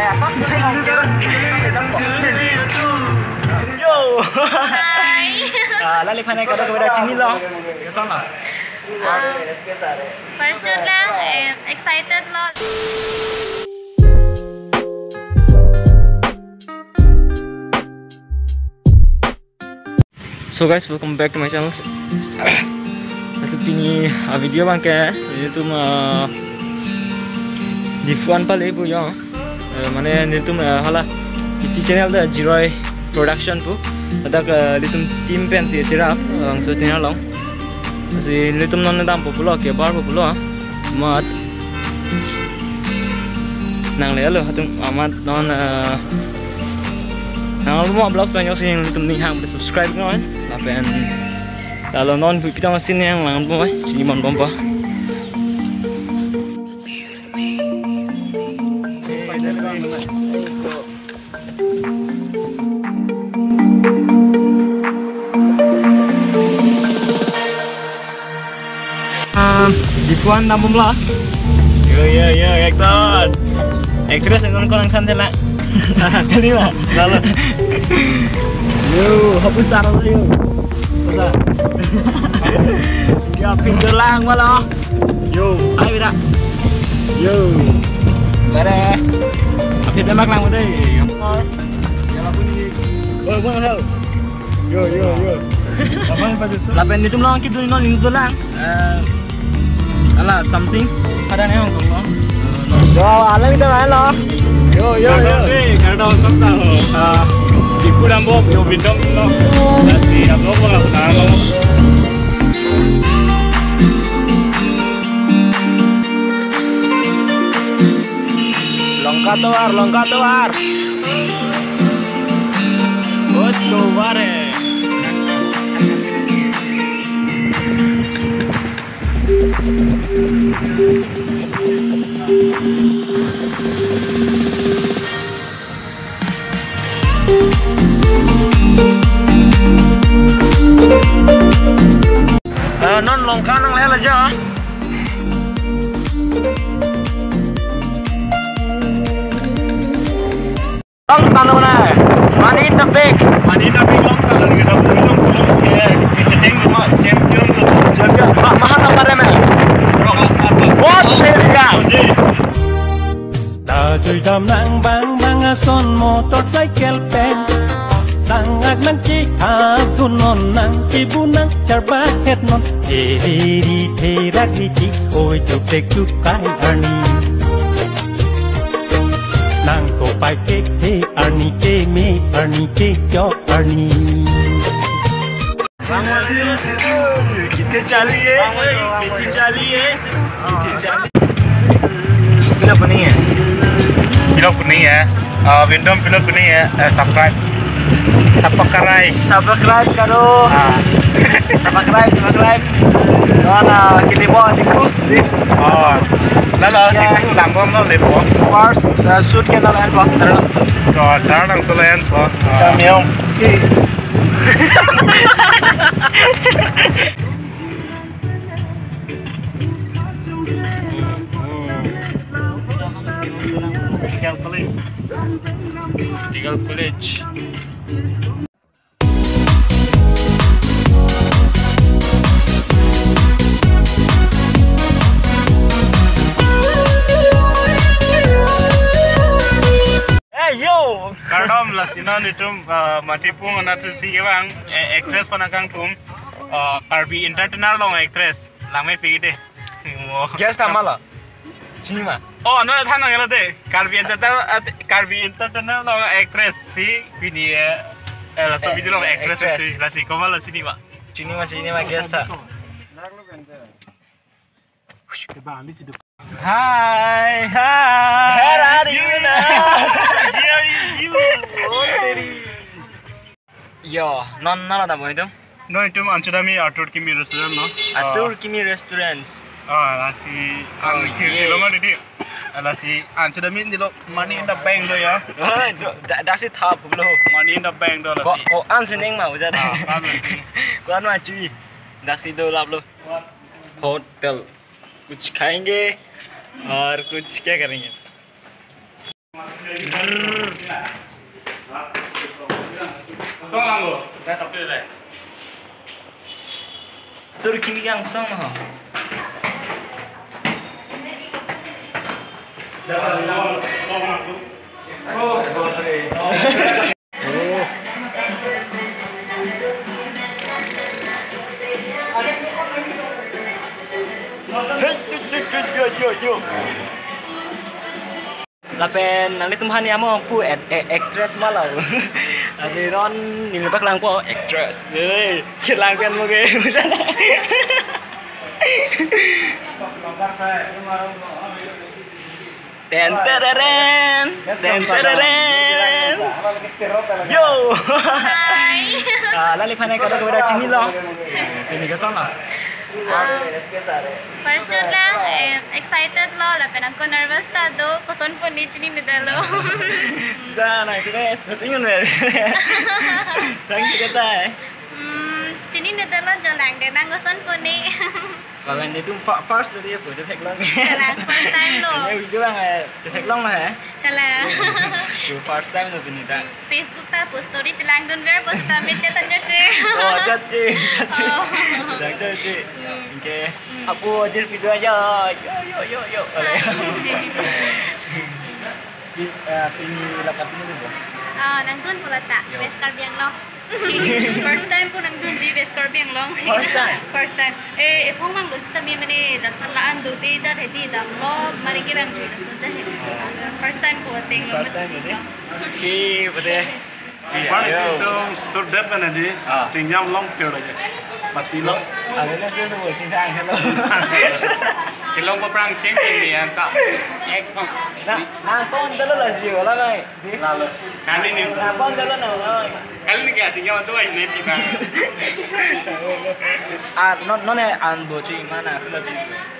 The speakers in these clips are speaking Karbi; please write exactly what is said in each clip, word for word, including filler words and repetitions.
Yo. Hi. Ah, lale phanai kadokave ta chinilo. Keson lo? Ah, first shoot lang, eh, excited lo. So guys, welcome back to my channel. Lasi pini a video abang ke, nelitum, ah, Diphu an pale pu yo. Eh, mane nelitum, eh, hala isi channel ta Jiroi Production pu. Ladak, eh, nelitum team pensi cherap, eh, bangso channel along. Lasi nelitum non dampo pulo, kebar po pulo, ah. Amat nanglelo atum amat non, eh, nang mo vlogs abang yo si nelitum ning hang subscribe non. Lapen lalo non pi pitang si nang lang po, eh, chini mon bompa. Um, Diphu an dambom lo. Yo, yo, yo, actor. Actress non ko nangkhan thela. Kali ma? Lalo. Yo, hapu sar lo yo. Masa? Ya, pintu lang malo. Yo. Hai, bida. Yo. Bare. Aphi lemak lang dei. Oh, bang, hau. Yo, yo, yo. Abang pada so. Lapen nelitum long kidun non nelitum lang. Eh, ala something. Pada ne hong kong lo. Yo, alang kita main lo. Yo, yo, yo. Kardom, kardom, sabta ho. Ah, Diphu dambom, yo, Vindom lo. Lasi, abang lo, abang lo. Longka tovar, longka tovar. Bot tovar eh. Eh, non longka nanglelo ja. Long talo na. Money in the Bank. Money in the Bank long talo na. Kita belum, belum, ya, kita tengok, champion tu. Champion. Ma-, maha number eh, man? Rokas number. What? There you go. Oh, yes. Dajui dam nang bang bang ason motorcycle pen. Nang ak nang ki ha tu non nang ki bu nang char ba het non. Theri therak ri ki oi tuk tek tuk kai arni. Nang ko pai tek the arni ke me arni ke chok arni. Kite chaliye, kite chaliye, kite chaliye. Pilo kuning ya? Pilo kuning ya? Ah, Vindom pilo kuning ya? Eh, subscribe. Subscribe. Subscribe karo. Ah. Subscribe, subscribe. Don, ah, kini bo di fu. Oh. Lalo, ya. Di fu dambom lo lepo. First, ah, shoot ke nang en po. Taran shoot. Oh, taran shoot lo en po. Ah. Kami hong. Technical College. Technical College. Hey, yo! Kardom, lasi non itum, uh, mati pung anat si kevang, eh, actress pen akangtum, uh, Karbi Entertainer along actress, langme pik de. Guest ta ma lo? Chini ma? Oh, non than nanglo de. Karbi Entertainer, at-, Karbi Entertainer along actress si pini, eh, eh, laso, eh, video along actress, actress. Si, lasi komat lo chini ma? Chini ma, chini ma, guest ta. Hi, hi. Where are you now? Here is you. Oh, teri. Yo, non nalo ta bo itum? Non itum anchot ami Atur Kimi Restaurant lo. Atur, ah, Kimi Restaurants. Ah, lasi, oh, ang kiri, yeah, lo ma didi. Ah, lasi anchot ami nilo Money in the Bank do ya. Oh, do, da, daksi thap lo. Money in the Bank do ko, lasi. Ko-an si neng ma uja de. Ah, ah, lasi. Ko-an ma chui. Daksi dolap lo. Hotel. कुछ खाएंगे और कुछ क्या करेंगे? Turki yang song ho. Lapen nanglitum aphan ya mo pu act-, a-, actress ma lo. Ase ron neli paklangpo actress. Hei, kelang pen mo ke. Ten tereren, ten tereren. Yo. Hi. Ah, lali aphan ke kadokave chinilo. Pini koson lo? First. First shoot lang, em, excited lo, lapen ako nervous ta do, koson pu ne chininedetlo. Sudah, na itu deh, shooting kan, Mer. Thank you, kata, eh. Hmm, chininedetlo jo lang de, nang koson pu ne. Kalau ini tuh fa-, first dari aku, cetheklong. Kalang, first time lo. Ini video yang, eh, cetheklong lah, eh. Kalang. Itu first time lo pini ta. Facebook ta post story chelangdunver post ta me chet ta chet che. Oh, chet che, chet che. Oh. Sedang chet che. Hmm. Oke. Hmm. Apo ajir video aja. Yo, yo, yo, yo. Oleh. Hi. Di, eh, pini lakat pini dulu. Ah, nangdun pu lata. Yo. West Karbi Anglong. First time pu nangdunji West Karbi Anglong. First time? First time. Eh, ephong mang lo sita mi mane lason la-an do de jat hedi damlo mari ke bang jui lason jat hedi. First time pu ateng lo. First time mat ini? Oke, betul. Bang, yo. Itu sudah kan tadi? Ah. Singjam long pure aja. Masih lo. Ada nasi semua cinta angin lo. Kelong paprang ceng ceng ni anta. Ek pang. Nah, nangpon dulu lah sih, wala mai. Lalu. Kali ni. Nangpon dulu na, wala mai. Kali ni kaya singjam tu aja ni kita. Ah, non, non eh, an boci mana? Aku lagi.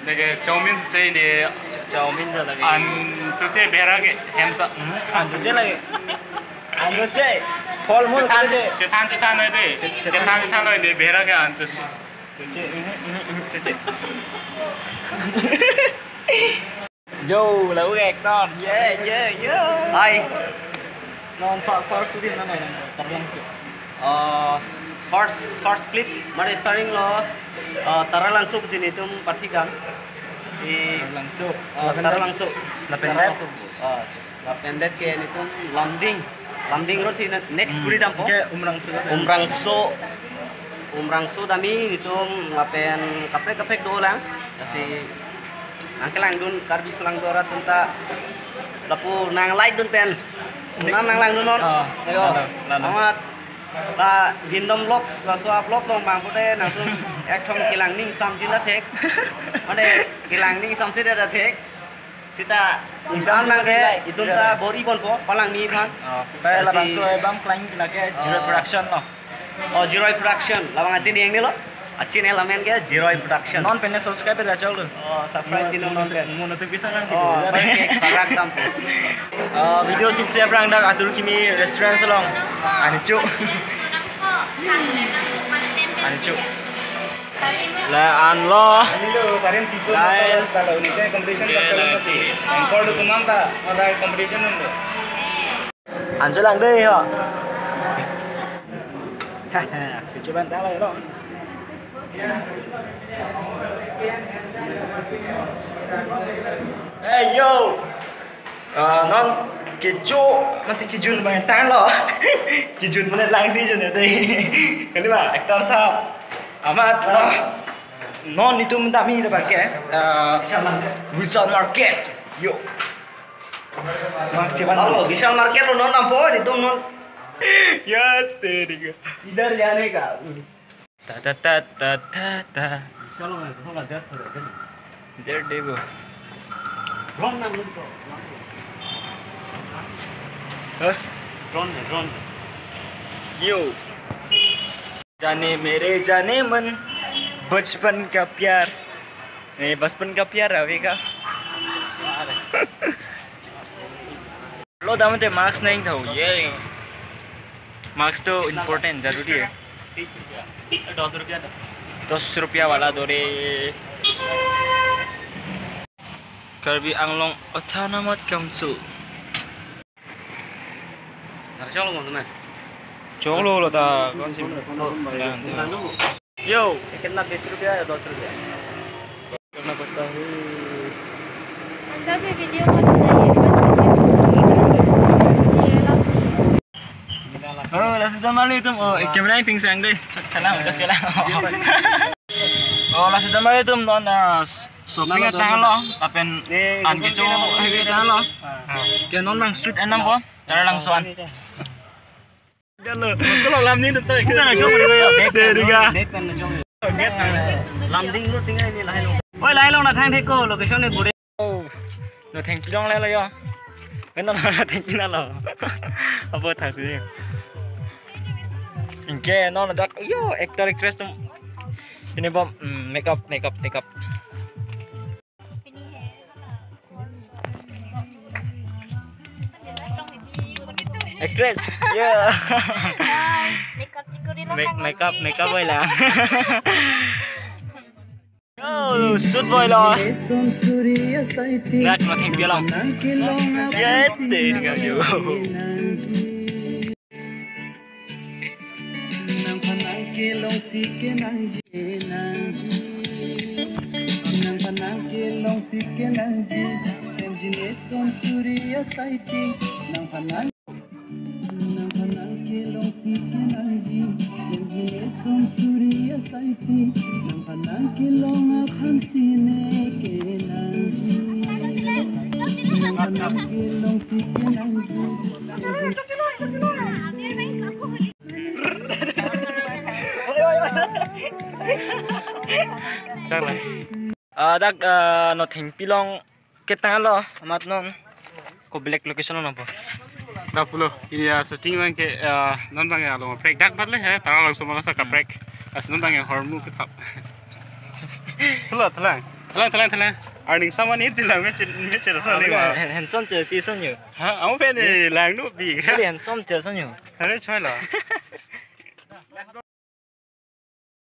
Neke chowmin se ni. Ch-, chowmin tu lagi. An tu che bera ke, hem sa. Hmm, an tu che lagi. An tu che. Phol mul chethan, tu che. Chethan, chethan noi de. Chet-, chethan. Chethan, chethan noi de, bera ke an tu che. Tu che, mhm, mhm, mhm, tu che. Yo, lapu actor. Ye, ye, ye. Hi. Non fa-, first shooting na mai nang, Taralangso. Uh, first, first clip, mane starting lo, uh, Taralangso pusi netum pathikdam. Si, Taralangso. Uh, lapen Taralangso. Lapen Taralangso. Uh, lapen det ke netum Lumding. Lumding road si ne-, next Hmm. kuri dampo. Ke Umrangso. Umrangso. Umrangso dam-i netum lapen kaprek kaprek dolang. Lasi nangkelangdun Karbi Songlang Dora atum ta lapu nang like dun pen. Nang, nanglangdun non. Oh, ayo. Lalo, lalo. Amat la Gindom Vlogs, la Sua Vlogs long bang pute nangtum ekthom kelang ning samjin la thek. Mane kelang ning samsi da thek. Sita Exam an bang ke, like. Itum ta bor-i ponpo, palangmi aphan. Oh, pai Lasi- labangso abang klang lake Jiroi Oh. Production lo. Oh, Jiroi Production. Labang atin yang ni lo. A channel amen ke Jiroi Production. Non pen subscribe da chok lo. Oh, subscribe di non pen. Mo notification nang Oh, gitu. Pai ke karak dampo. Uh, video shoot si aphrang dak Atur Kimi restaurant along. Ani chu. Ani chu. La an lo. Ini lo, sarin tisu Lain. Kalau ini kan competition Oke, kalau lagi. Engkol do kumang ta, ada competition undo. An chu lang dei ho. Kecho ban ta lo. Hey yo. Ah, non kecho, mati kejun bang tan lo. Kejun mana langsi jun ya dei. Kali ba, actor sahab. Amat lo. Non itum dam-i lo bang ke. Ah, Vishal Market. Yo. Mas, cuman Halo, Vishal Market lo non dampo, itum non. Ya, teri ka. Idhar jane ka. Ta ta ta ta ta ta. Vishal Market, ho la jat. Daredevil. Drone nang luto. Hah? Drone, drone. Yo. जाने मेरे जाने मन, बचपन का प्यार। नहीं, बचपन का प्यार अभी का। Lo dam te mask nang tho, ye. Mask to important, जरूरी है। दस रुपया दो। दस रुपया वाला दो रे। Karbi Anglong Autonomous Council। Choklo mo tumhe? Choklo lo ta, कौन सी? Yo, ये कितना, बीस रुपया या दस रुपया? करना पड़ता है। अंदर में वीडियो मत बनाइए, बच्चों के। ये अलग नहीं है। Oh, laso atum mali atum, oh, camera yang tingsang deh. Chok chalang, chok chalang. Oh, laso atum mali atum non, ah, shopping atanglo, lapen an kecho heavy atanglo. Ke non nang shoot enam po, chara langso an. Kalau lam ni tuh, kita na show dulu ya. Dek, dek, dek. Lamding lo tinggal ini lahai lo. Oi, lahai lo na thang thek ko, location ni bure. Oh, no thengpi long lelo yo. Kan no thengpi na lo. Apa thak sih? Anke non dak yo actor actress atum. Ini bom, mm, makeup, makeup, makeup. Actress. Yeah. Makeup sikuri lo. Make-, sang makeup, si. Makeup boy la. Oh, shoot boy lo. Nak no thengpi long. Yes, deh, deh, deh. Nang phan nang kelong si kenangji, nangji. Nang phan nang kelong si kenangji. Imagination suri asai ti. Nang phan nang, nang phan nang kelong si kenangji. Imagination suri asai ti. Nang phan nang kelong aphan si ne kenangji. Nang phan nang kelong si kenangji. Chang la. Ah, dak, ah, no thengpi long ketanglo, amat non. Ko black location lo po. Dak pulo, ini ya shooting abang ke, ah, non abang ya lo prek dak bat le he, tara langso mala sa kaprek. As non abang ya hormu kethap. Thalang, thalang. Thalang, thalang, thalang. Arning sama ni thalang me chil, me chil sa le ma. Handsome chil ti son yo. Ha, ang pen ni lang nu bi. Very handsome chil son yo. Are choi la.